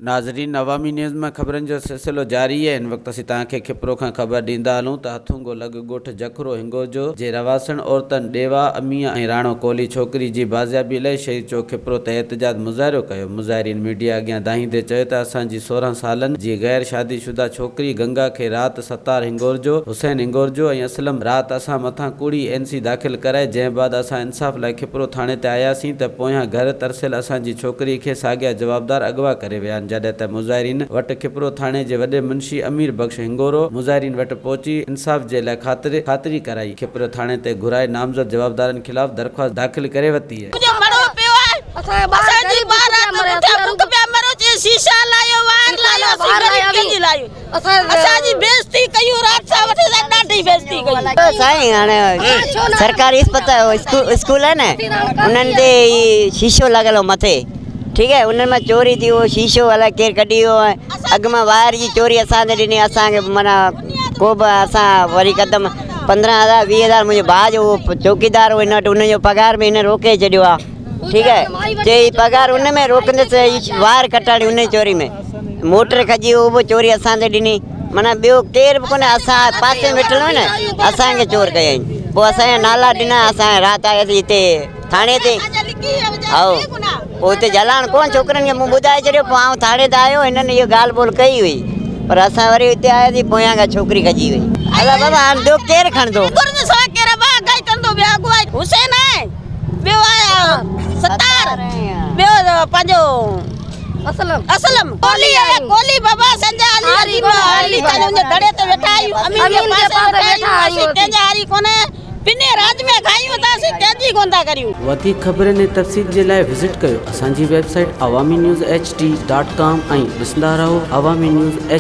ناظرين عوامي نيوز مان خبرن جو سلسلو جاري آهي هن وقت اسين توهان کي کپرو کان خبر ڏيندا هلون ته هٿونگو لڳ ڳوٺ جکرو هنگورجو جي رهواسڻ عورتن ڏيوا اميء ۽ راڻو ڪولهي ڇوڪري جي بازيابي لئي شهيد چوڪ کپرو تي احتجاج مظاهرو ڪيو مظاهرين ميڊيا اڳيان دانهيندي چيو ته اسان جي 16 سالن جي غير شادي شده ڇوڪري گنگا کي رات ستار هنگورجو حسين هنگورجو ۽ اسلم رات اسان مٿان ڪوڙي اين سي داخل ڪرائي جنهن بعد اسان انصاف لاء کپرو ٿاڻي تي آياسين ته پويان گهر ترسيل اسان جي ڇوڪري کي ساڳيا جوابدار اغوا ڪري ويا آهن جڏهن ته مظاهرين وٽ کپرو ٿاڻي جي وڏي منشي امير بخش هنگورو مظاهرين وٽ پهچي انصاف جي لاء خاطري خاطري ڪرائي کپرو ٿاڻي تي گهرائي نامزد جوابدارن خلاف درخواست داخل ڪري ورتي. منهنجو مڙهو پيو آهي اسان جي ٻار رات پٺيان بک پيا مرون چي شيشا لاهيو وائر لاهيو اسين غريب ڪنهن جي لاهيون اسان جي بيعزتي ڪيون رات سان وٺي سان ڏاڍي بيعزتي ڪئي. سائين هاڻي سرڪاري اسپتال اسڪول آهي نه انهن تي هي شيشو لڳل هو مٿي ٺيڪ آهي انهن مان چوري ٿي اهو شيشو الائي ڪير ڪڍي ويو آهي اڳ مان وائر جي چوري اسان تي ڏني اسان کي معنيٰ ڪو به اسان وري قدم 15 هزار 20 هزار منهنجي ڀاء جو اهو چوڪيدار هو هن وٽ ان جو پگهار به هن روڪي ڇڏيو آهي ٺيڪ آهي چي پگهار ان ۾ روڪندس وائر ڪٽاڻي ان چوري ۾ موٽر کڄي اهو به چوري اسان تي ڏني معنيٰ ٻيو ڪير به ڪونه اسان پاسي ۾ ويٺل هو نه اسان کي چور ڪيائين پوء اسان جا نالا ڏنا اسان رات آياسين هتي ٿاڻي تي هائو پوء هتي جلاڻ ڪونه ڇوڪرن کي مون ٻڌائي ڇڏيو پوء آئون ٿاڻي تي آيو هنن اهو ڳالهه ٻولهه ڪئي هئي پر اسان وري هتي آياسين پويان کان ڇوڪري کڄي وئي الا بابا هاڻ ٻيو ڪير کڻندو. حسين آهي ٻيو آهي ستار ٻيو پنهنجو اسلم اسلم ڪولي آهي ڪولي بابا سنجا علي علي علي ڪان ان دڙي تي ويٺا آهيون امين جي پاسي ويٺا آهيون اسين ڪنهن جا هاري ڪونه پني راڄ ۾ کايون ٿا اسين ڪنهن جي ڪونه ٿا ڪريون. وڌيڪ خبرن ۽ تفصيل جي لاء وزٽ ڪيو اسان جي website Awami news H D dot com ۽ ڏسندا رهو عوامي نيوز ايڇ.